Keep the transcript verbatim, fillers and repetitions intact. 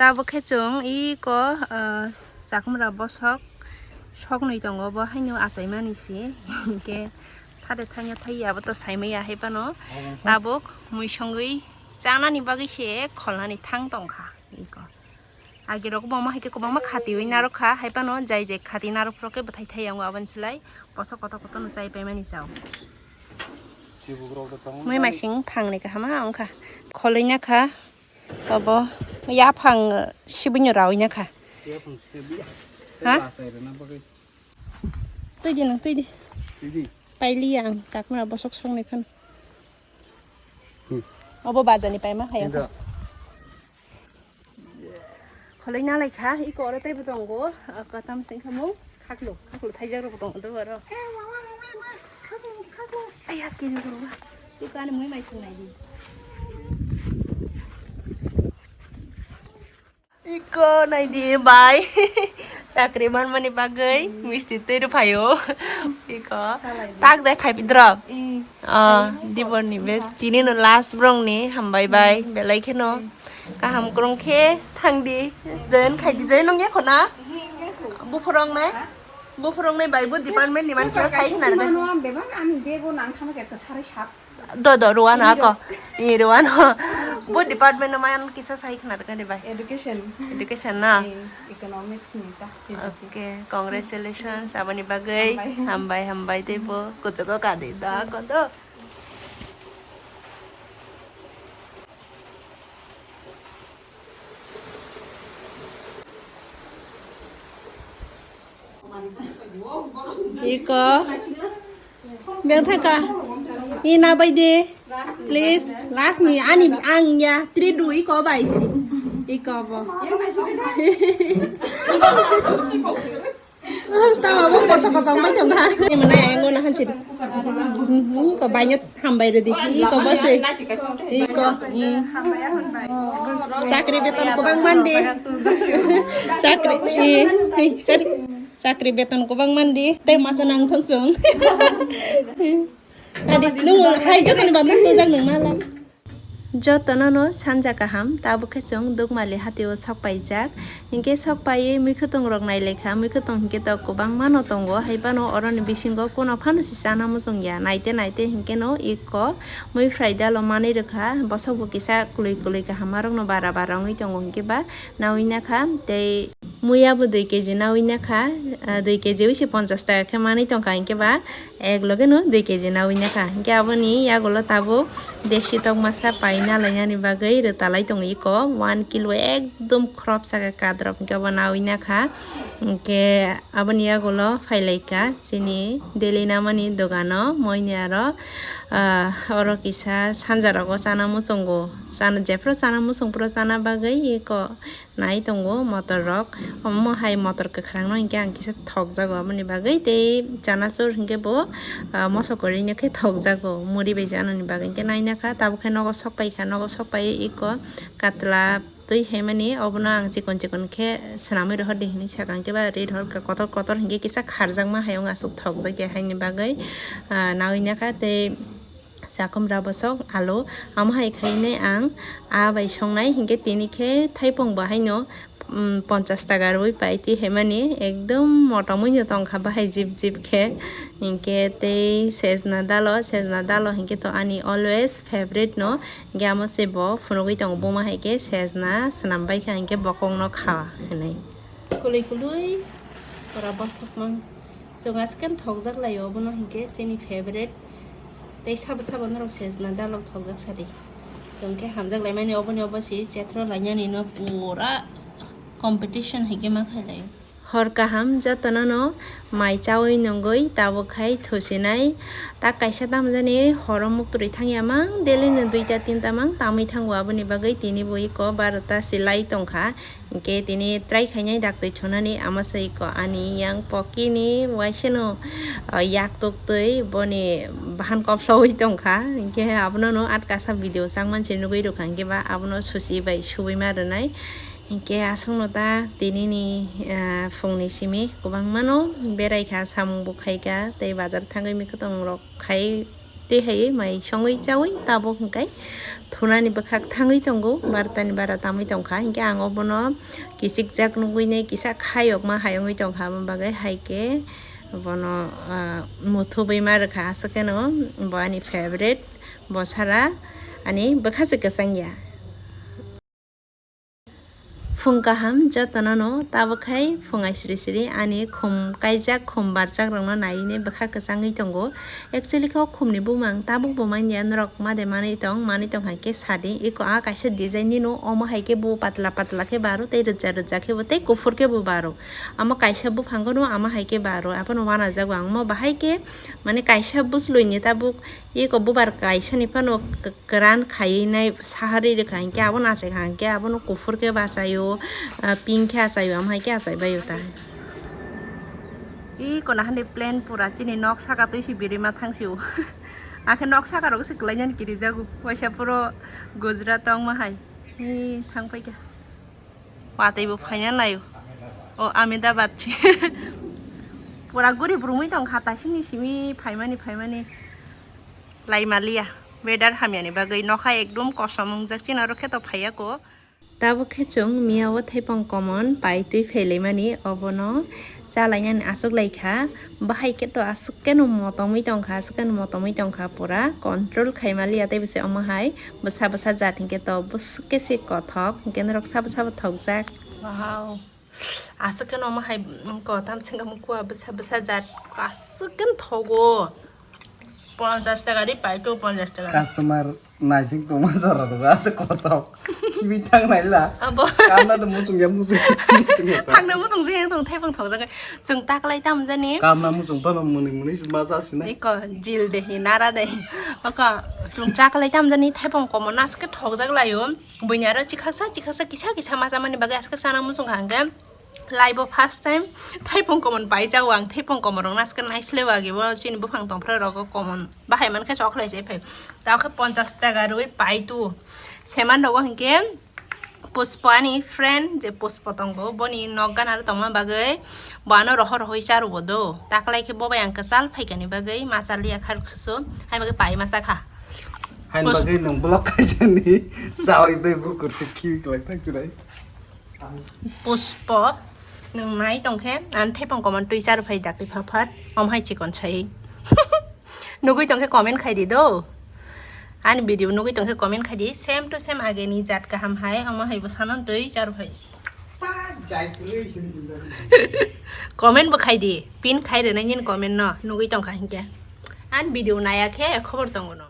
Tabuk khe chwng iko, ah, chakhumra bosok soknwi tongo, bo haino achaimani se. Hinkhe thade thangya thaiya abo to saimaya hai phano. Tabuk mui songwi chanani bagwi se kholnani thang tongkha iko. Agirok bo ma hai khe kwbangma khatiwi narwkha, hai phano jai jai khati narwk phuru khe bwthai thaiya wngo, aboni slai bosok kotor kotor no chai paimani chao. Mui maising phangni kaham wngkha. Kholwi nakha. Obo yaphang sibini rawi nakha. Yaphang sibini. Ha? Tei bachai rwna bagwi. Twi di nang, twi di. Twi di. Pailiya ang, chakhumra bosok soknwi phano. Hmm. Obo bajani paima hai. Twi da. Kholwi nalaikha, iko oro teibo tongo, ah, katam sengkha mung, khaklo, khaklo thaijak rok tongo, do oro. Khaklo, khaklo. Ai, ya, kini rok. Iko ani mui mai sung nai di. Iko nai di, bai. Chakri manmani bagwi, misti twi rw phaio. Iko. Chalai di. Tak dai phai drop. Eh. Ah, dibor ni best. Tini no last brong ni, hambai bai, belai kheno. Kaham krung khe thang di. Join khai di, join nung ya khona? Buphurong nai? Buphurong nai bai, bu department ni man kisa sai khna rwgwi. Mano ang bebak ani bego nang thangma khe kwsarwi sap. Do, do, Ruano ako. I Ruano. Bu department no man kisa sai khna rwgwi bai. Education. Education na? Eh, economics ni ta, P G P. Okay, congratulations. Aboni bagwi Hambai. Hambai, hambai tei bo kuchugo kadi da ako do. Iko. Bel thaka. Ina bai de. Please. Last ni ani ang ya. Three do iko bai si. Iko bo. Tama bo kochok kochok bai tong ha. Ni mana yang guna hansi. Ko banyak hambai redi. Iko bose. Iko. Chakri beton kubang mandi. Chakri. Chakri beton kubang mandi. Tei masa nang thong chung. Adi nung hai joto ni badang tujak nung mala. Jotono no sanja kaham, tabuk khe chwng Dukmali hatio sok paijak. Hinkhe sok paiwi muikhwtwng rok nai lekha, muikhwtwng hinkhe to kwbangma no tongo, hai phano oroni bisingo kono phano se chana muchung ya. Naite naite hinkhe no iko mui phrai dalo manwi rwkha, bosok bo kisa kwlwi kwlwi kaham arok no bara bara wngwi tongo hinkhe ba nawi nakha tei muya bo dui keji nawi nakha, ah, dui keji wi se ponchas taka khe manwi tongkha hinkhe ba. Ek loge no dui keji nawi nakha. Hinkhe aboni yagulo tabuk desi tok masa paina lainani bagwi rwtalai tongo iko one kilo ekdom khorop saka kadrop hinkhe abo nawi nakha. Hinkhe aboni yagulo phailaika chini daily namani dogano moini aro, ah, oro kisa sanja rogo chana muchungo. Chana, jephru chana muchung phuru chana bagwi iko. Nai tongo motor rok, omo hai motor kwkhwrang no hinkhe ang kisa thokjago, aboni bagwi tei chanachur hinkhe bo, ah, moso kwrwi no khe thokjago muri bai chanani bagwi, hinkhe nai nakha tabuk khe nogo sok paikha, nogo sok paiwi iko katla twi haimani obono ang chikon chikon khe swnamwi rohor di hinwi sakha, hinkhe ba ri rohor kha kotor kotor hinkhe kisa kharjakma hai wng aswk thokjakya haini bagwi, ah, nawi nakha tei. Chakhumra bosok alu, amo hai khainai ang aa bai songnai, hinkhe tini khe thaipung bo haino, um, ponchas taka rwui pai twi haimani ekdom motomwi no tongkha bahai jip jip khe, hinkhe tei sejna dalo, sejna dalo hinkhe to ani always favorite no, hinkhe amo se bo phunugwi tongo buma hai khe sejna swnam bai kha hinkhe bokong no kha hinwi. Kwlwi kwlwi pura bosokmang. Chwng askeno thokjak laio, obono hinkhe chini favorite. Tei sabo sabo norok sejna dalok thokjak sadi. Chwng khe hamjak laimani oboni obo si chethro lainani no pura competition hinkhe ma khailai. Hor kaham jotono no mai chawi nungwi tabuk khai thusinai. Tak kaisa tamo jani horo muktwi thangya mang, daily no duita tinta mang tamwi thango, aboni bagwi tini bo iko barota se lai tongkha. Hinkhe tini try khainai daktwi thunani, ama se iko ani yang pokini waiseno, ah, yak tuktwi boni bahan koploi tongkha. Hinkhe abono no atkasa video changman se nugwi rwkha, hinkhe ba abono susi bai subui ma rwnai. Hinkhe aswkno ta tinini, ah, phungni simi kwbangmano beraikha, samung bo khaikha tei bazar thangwi mikhutongrok khai Tei hai mai songwi chawi tabuk hwnkhe thunani bwkhak thangwi tongo, bartani bara tamwi tongkha. Hinkhe ang obono kichikjak nugwi nai kisa khayokma hayungwi tongkha, aboni bagwi hai khe bono, ah, muthubwi ma rwkha. Aswk kheno bo ani favorite, bo sara ani bwkha se kwchang ya. Phung kaham jotono no, tabuk khai phung aisiri siri ani khum kaijak, khum barjak rokno naiwi bwkha kwchangwi tongo. Actually khe o khumni bumang tabuk bo manya, norok made manwi tong, manwi tong hai khe sadi. Eko a kaisa design ni no, omo hai khe bo patla patla khe baro tei rwja rwja khe bo tei kuphur khe bo baro. Amo kaisa buphang no amo hai khe baro, abono uanajago ang. Omo bahai khe mane kaisa bwslwi ni tabuk eko bubar kaisa ni phano kwran khaiwi nai saharwi rwkha, hinkhe abo nachaikha, hinkhe abono kuphur khe bachaio, ah, pink khe achaio, amo hai khe achaibaio ta. Ih, kona hani plan pura chini nok saka twi si birima thang sio. Akhe nok saka rok se kwlai nani kirijago, waisa puro Gujarat tongma hai. Ih, thang paikha. Watwi bo phaina naio. O Ahmedabad se. Pura guri brumwi tongkha, taisingni simi phaimani, phaimani. Laimaliya, weather hamyani bagwi nokha ekdum kosom wngjak, chini oro khe to phaiya ko. Tabuk khe chwng miya o thaipong komon pai twi phailaimani, obono chalainani achuk laikha. Bahai khe to aswk khe no motomwi tongkha, aswk khe no motomwi tongkha, pura control khaimaliya tei bwse omo hai bwsa bwsa jat hinkhe to bwswk khe se kothok, hinkhe norok sabo sabo thokjak. Wow. Aswk khe no omo hai, mm, ko tam sengkha mukua bwsa bwsa jat aswk khe no thogo. Ponchas taka ri pai to ponchas taka. Customer naising tongma jora rok aswk kothok. Kibi thang naila. Abo. Kamna do musung ya musung. Musung ya. Thangna musung se yang tong thaipang thok jaga. Chwng taklai tam jani. Kamna musung phano muni muni ma sa sinai. Iko jil de hi nara de hi. Oko chwng taklai tam jani thaipang komo naske thok jak laio. Buini aro chikhaksa chikhaksa kisa kisa ma chamani bagwi aswk sana musung kha hwnkhe. Life o first time thaipung komon paijak o ang, thaipung komon rok naske naisleo agi bo chini buphang tongphra rogo komon bahai mankhe chokhlai se phai. Tamo khe ponchas taka rwi pai tu seman rogo hinkhe Puspo ani friend je Puspo tongo, boni nok gana ro tongma bagwi bo ano roho rohoi charu bo do. Taklai khe bo bai ang kwchal phaikani bagwi ma chaliya kharok susu hai bagwi pai ma chakha. Hain Pus- bagwi nwng block kaisani sawi bai bukur se khiwi kwlai thang chwrai. Puspo, nwng nai tongkhe, ang thaipong komon twi char phai dakti pha phat, om hai chikon sai. Nugui tongkhe comment khai di do. Ani video nugui tongkhe comment khai di, same to same ageni jat kaham hai, omo hai bo sanon twi char phai. Ta jai kwrwi hini jindagi. Comment bo khai di, pin khai rwnai nini comment no, nugui tongkha hinkhe. Ani video naya khe khobor tongo no.